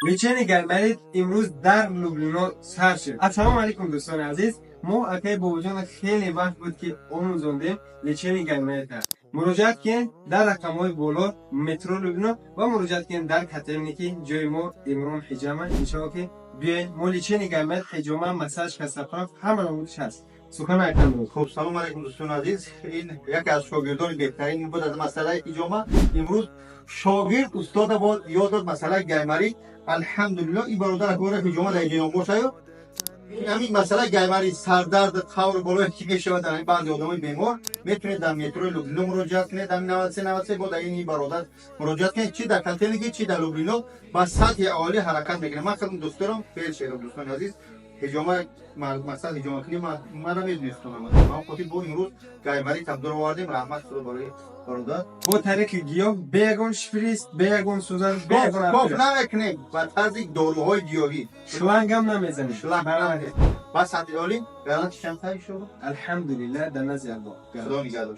Лечение гайморит имрӯз дар Люблино сар шуд. Ассалому алайкум, дӯстони азиз. Мо акаи Бобоҷона хеле вақт буд, ки омӯзондем лечение гайморита. Муроҷиат кунед дар рақамҳои боло, метро Люблино, ва муроҷиат кунед дар Котельники, ҷои мо Имрон Ҳиҷама. Иншоалло, ки биёед, мо лечение гайморит, ҳиҷома, массаж, костоправ, ҳама намудиш ҳаст. Сухан айкам. Хуб, салом алайкум, дӯстони азиз. Ин яке аз шогирдони беҳтарин буд аз масъалаи ҳиҷома. Имрӯз шогирд устода боз ёд дод масъалаи гайморит. Алҳамдулилло, ин бародар акора ҳиҷома дар инҷо бошаю. Ҳамин масъалаи гайморит, сардард, қавр болое ки мешавад дар баъзе одамои бемор, метавонед дар метрои Люблино муроҷиат кунед, дар 93 93, бо дар ин бародар муроҷиат кунед, чи дар Котельники, чи дар Люблино, ба сатҳи олӣ ҳаракат мекунем. Ман худам дӯстдорам, фельдшерам, дӯстони азиз, ҳиҷома, мақсад ҳиҷома кунӣ, мана медонистонам. Ман хотир бо имрӯз гайморит ҳам дур овардем. Раҳмат Худо барои бародар. Бо тариқи гиёҳ, бе ягон шприц, бе ягон сӯзан, бе ягон коф намекунем, ба тарзи доруҳои гиёҳӣ. Шлангам намезанем. Шланг намезанем. Ба сатҳи олӣ гаранти чанд шуд. Алҳамдулиллах, дар назди Аллоҳ. Худо нигаҳдор.